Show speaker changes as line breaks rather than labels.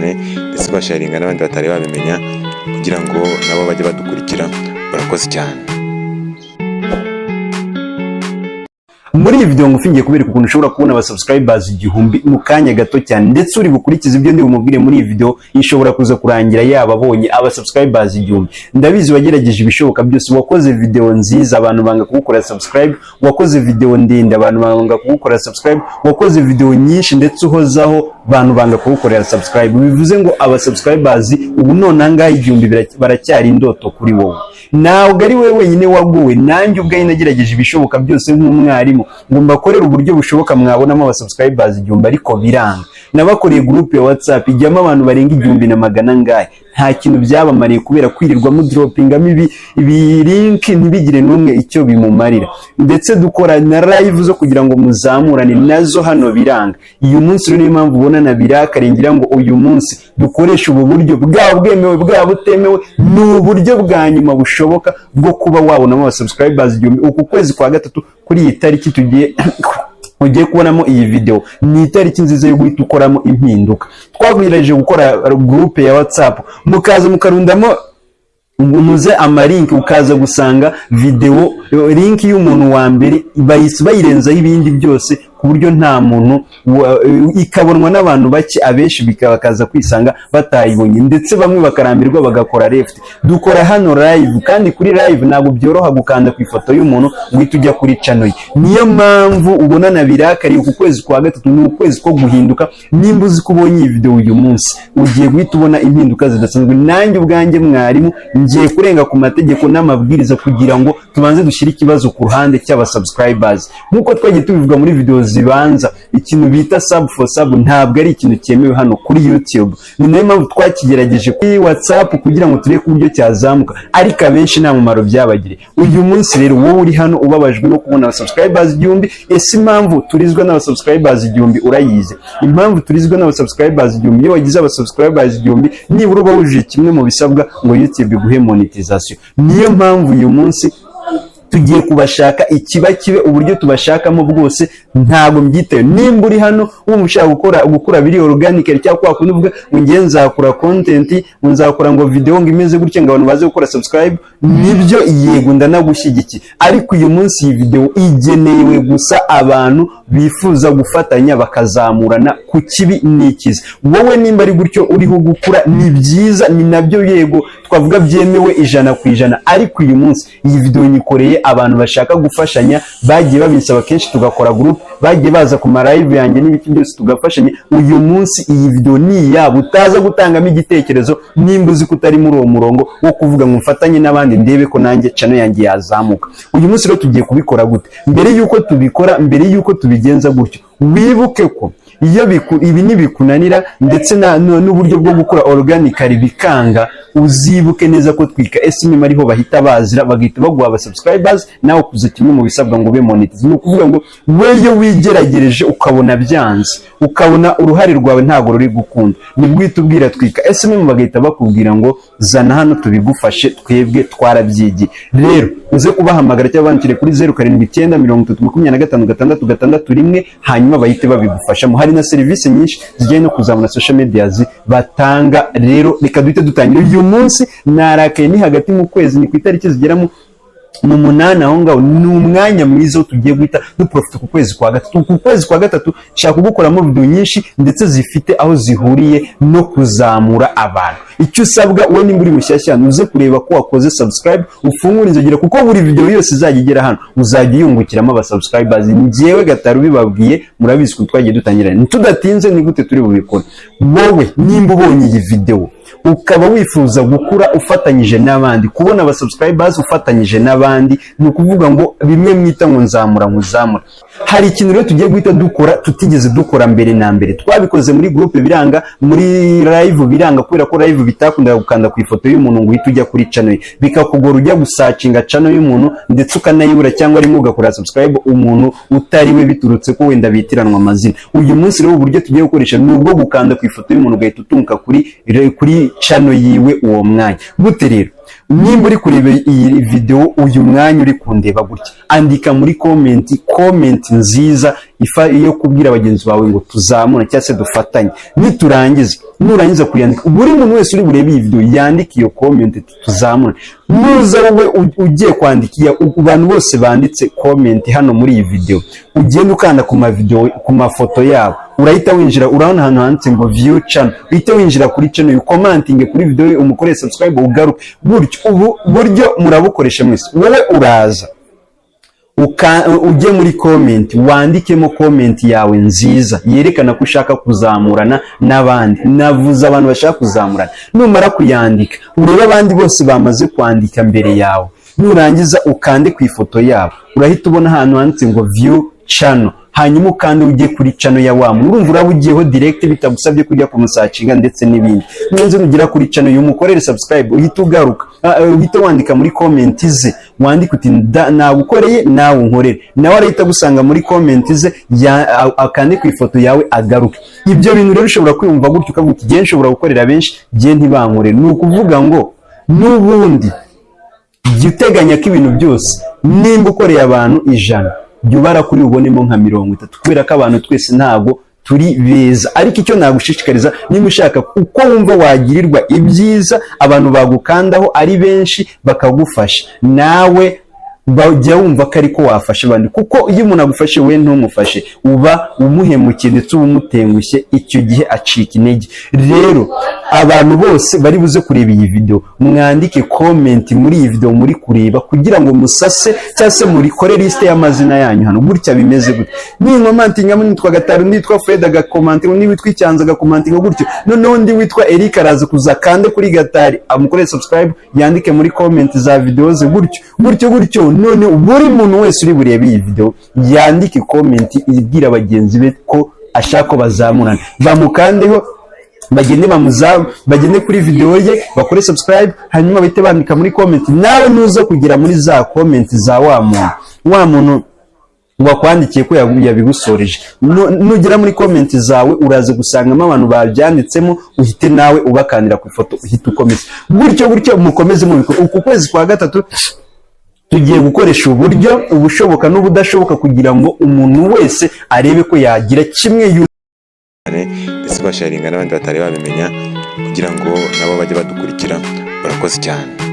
cyane, ndetse ubasharinga n'abandi batari babimenya kugira ngo nabo bajye badukurikira. Urakoze cyane.
Muri iyi video ngufi ngiye kubereka ukuntu ushobora kubona aba subscribers 1000 mu kanya gato cyane, ndetse uri bukurikize ibyo ndi bumubwire muri iyi video ishobora kuza kurangira yaba abonye aba subscribers 1000. Ndabizi wagerageje ibishoboka byose, wakoze video nziza abantu banga kugukora subscribe, wakoze video ndende abantu banga kugukora subscribe, wakoze video nyinshi ndetse uhozaho abantu banga kugukorera subscribe. Bivuze ngo aba subscribers ubu none ahangaha 1000 baracyari indoto kuri wowe. Ntabwo ari wowe wenyine waguwe, nanjye ubwanjye nagerageje ibishoboka byose nk'umwarimu ngo mbakorere uburyo bushoboka mwabonamo aba subscribers 1000, ariko biranga. Nabakoreye group ya WhatsApp ijyamo abantu barenga 1000 na magana angahe, nta kintu byabamariye kubera kwirirwa mudropingamo ibi link ntibigire n'umwe icyo bimumarira. Ndetse dukora na live zo kugira ngo muzamurane nazo hano biranga. Uyu munsi rero niyo mpamvu ubona na birakare ngira ngo uyu munsi dukoreshe ubu buryo, bwaba bwemewe bwaba butemewe, ni uburyo bwa nyuma bushoboka bwo kuba wabonamo aba subscribers 1000 uku kwezi kwa gatatu. Kuri iyi tariki tugiye ugiye kubonamo iyi video ni itariki nziza yo guhita ukoramo impinduka. Twagerageje gukora groupe ya WhatsApp, mukaza mukarundamo muze amalink, ukaza gusanga video link y'umuntu wa mbere bahise bayirenzaho ibindi byose ku buryo nta muntu ikabonwa n'abantu bake, abenshi bakaza kwisanga batayibonye, ndetse bamwe bakarambirwa bagakora left. Dukora hano live, kandi kuri live ntabwo byoroha gukanda ku ifoto y'umuntu ngo uhite ujya kuri channel ye. Niyo mpamvu ubona na birakariye, uku kwezi kwa gatatu ni ukwezi ko guhinduka. Nimba uzi ko ubonye iyi video uyu munsi, ugiye guhita ubona impinduka zidasanzwe. Nanjye ubwanjye mwarimu ngiye kurenga ku mategeko n'amabwiriza kugira ngo tubanze dushyire ikibazo ku ruhande cy'aba subscribers. Nk'uko twagiye tubivuga muri video zibanza, ikintu bita sub for sub ntabwo ari ikintu cyemewe hano kuri YouTube. Ni nayo mpamvu twakigerageje kuri WhatsApp kugira ngo turebe ko uburyo cyazamuka, ariko abenshi nta mumaro byabagiriye. Uyu munsi rero wowe uri hano ubabajwe no kubona aba subscribers 1000, ese impamvu turizwa n'aba subscribers 1000 urayizi? Impamvu turizwa n'aba subscribers 1000, iyo wagize aba subscribers 1000 nibura uba wujuje kimwe mu bisabwa ngo YouTube iguhe monetization. Niyo mpamvu uyu munsi tugiye kubashaka ikiba kibe, uburyo tubashakamo bwose ntabwo mbyitaye. Nimba uri hano wumva ushaka gukora biri organic, cyangwa kwa kundi uvuga ngo ngiye nzakora content, ngo nzakora ngo video ngo imeze gutya ngo abantu baze gukora subscribe, nibyo, yego, ndanagushyigikiye. Ariko uyu munsi iyi video igenewe gusa abantu bifuza gufatanya bakazamurana ku kibi n'ikiza. Wowe nimba ari gutyo uriho gukura, ni byiza, ni nabyo, yego, twavuga byemewe 100%. Ariko uyu munsi iyi video nyikoreye abantu bashaka gufashanya, bagiye babinsaba kenshi tugakora group, bagiye baza ku ma live yanjye n'ibiki byose tugafashanya. Uyu munsi iyi video ni iyabo, utaza gutangamo igitekerezo nimba uzi ko utari muri uwo murongo wo kuvuga ngo mfatanye n'abandi ndebe ko nanjye channel yanjye yazamuka. Uyu munsi rero tugiye kubikora gute? Mbere yuko tubikora, mbere yuko tubigenza gutyo, wibuke ko iyo ibi nibikunanira ndetse n'uburyo bwo gukora organically bikanga, uzibuke neza ko Twika SMM ariho bahita bazira, bagahita baguha aba subscribers, nawe kuza kimwe mu bisabwa ngo ube monetize. Ni ukuvuga ngo weyo wigeragereje ukabona byanze, ukabona uruhare rwawe ntabwo ruri gukunda, nibwo uhita ubwira Twika SMM, bagahita bakubwira ngo zana hano tubigufashe, twebwe twarabyigiye. Rero uze kubahamagara cyangwa bandikire kuri 0793025661, hanyuma bahite babigufashamo. Hari na serivisi nyinshi zijyanye no kuzamura social medias batanga. Rero reka duhite dutangira. Uyu munsi narakaye, ni hagati mu kwezi, ni ku itariki zigera mu 8 aho ngaho. Ni umwanya mwiza wo tugiye guhita duprofita ku kwezi kwa gatatu. Ku kwezi kwa gatatu nshaka kugukoramo video nyinshi ndetse zifite aho zihuriye no kuzamura abantu. Icyo usabwa wowe nimba uri mushyashya, uze kureba ko wakoze subscribe, ufungure inzogera, kuko buri video yose izajya igera hano uzajya uyungukiramo aba subscribers. Njyewe Gatari ubibabwiye, murabizi ukuntu twagiye dutangira. Tudatinze, ni gute turi bubikore? Wowe nimba ubonye iyi video ukaba wifuza gukura ufatanyije n'abandi, kubona aba subscribers ufatanyije n'abandi, ni ukuvuga ngo bimwe mwita ngo nzamura nkuzamura, hari ikintu rero tugiye guhita dukora tutigeze dukora mbere na mbere. Twabikoze muri groupe biranga, muri live biranga, kubera ko live bitakundaga gukanda ku ifoto y'umuntu ngo uhite ujya kuri channel ye, bikakugora ujya gusearchinga channel y'umuntu ndetse ukanayibura, cyangwa rimwe ugakora subscribe umuntu utari we biturutse ko wenda bitiranwa amazina. Uyu munsi rero uburyo tugiye gukoresha ni ubwo gukanda ku ifoto y'umuntu ugahita utunguka kuri channel yiwe uwo mwanya. Gute rero? Nimba uri kureba iyi video uyu mwanya, uri kundeba gutya, andika muri comment, comment nziza. yo kubwira bagenzi bawe ngo tuzamure cyangwa se dufatanye. Niturangiza, nurangiza kuyandika, buri muntu wese uri burebe iyi video yandike iyo comment ati "Tuzamure". Nuza wowe ugiye kwandika abantu bose banditse comment hano muri iyi video, ugenda ukanda ku ma video, ku mafoto yabo, urahita winjira. Urabona ahantu handitse ngo "View channel", uhite winjira kuri channel, ucommentinge kuri video ye, umukorere subscribe, ugaruke gutyo. Ubu buryo murabukoresha mwese. Wowe uraza ujye muri comment, wandikemo comment yawe nziza yerekana ko ushaka kuzamurana n'abandi. Navuze abantu bashaka kuzamurana. Numara kuyandika, urebe abandi bose bamaze kwandika mbere yawe. Nurangiza ukande ku ifoto yabo, urahita ubona ahantu handitse ngo "View channel", hanyuma ukande ujye kuri channel ya wa muntu. Urumva uraba ugiyeho direct, bitagusabye kujya kumusearchinga ndetse n'ibindi. Neza, nugera kuri channel y'umukorere subscribe, uhita ugaruka, uhita wandika muri comment ze, wandika uti "Nagukoreye, nawe unkorere". Nawe arahita agusanga muri comment ze, akande ku ifoto yawe, agaruke. Ibyo bintu rero ushobora kwiyumva gutyo, ukavuga uti "Jye nshobora gukorera benshi, jye ntibankorere". Ni ukuvuga ngo n'ubundi jya uteganya ko ibintu byose, nimba ukoreye abantu 100, jya ubara kuri ubonemo nka 30, kubera ko abantu twese ntabwo turi beza. Ariko icyo nagushishikariza, niba ushaka uko wumva wagirirwa ibyiza, abantu bagukandaho ari benshi bakagufasha, nawe bajya wumva ko ariko wafasha abandi, kuko iyo umuntu agufashe we ntumufashe, uba umuhemukiye ndetse uba umutengushye. Icyo gihe acika intege. Rero abantu bose bari buze kureba iyi video, mwandike comment muri iyi video muri kureba, kugira ngo musase cyangwa se murikore liste y'amazina yanyu hano gutya. Bimeze gutya: nincommentingamo nitwa Gatari, undi witwa Fred agacommentinga, undi witwa Icyanza agacommentinga gutyo. Noneho undi witwa Eric araza kuza akande kuri Gatari, amukorere subscribe, yandike muri comment za video ze, gutyo gutyo gutyo. None buri muntu wese uri burebe iyi video yandike comment ibwira bagenzi be ko ashaka ko bazamurana, bamukandeho, bagende bamuzamu, bagende kuri video ye bakore subscribe, hanyuma bahite bandika muri comment. Nawe nuza kugera muri za comment za wa muntu wakwandikiye ko yabigusoreje, nugera muri comment zawe uraza gusangamo abantu babyanditsemo, uhite nawe ubakandira ku ifoto, uhite ukomeza gutyo gutyo. Mukomeze mubikora. Uku kwezi kwa gatatu tugiye gukoresha uburyo ubushoboka n'ubudashoboka kugira ngo umuntu wese arebe ko yagira kimwe
ndetse basharinga n'abandi batari babimenya, kugira ngo nabo bajye badukurikira. Murakoze cyane.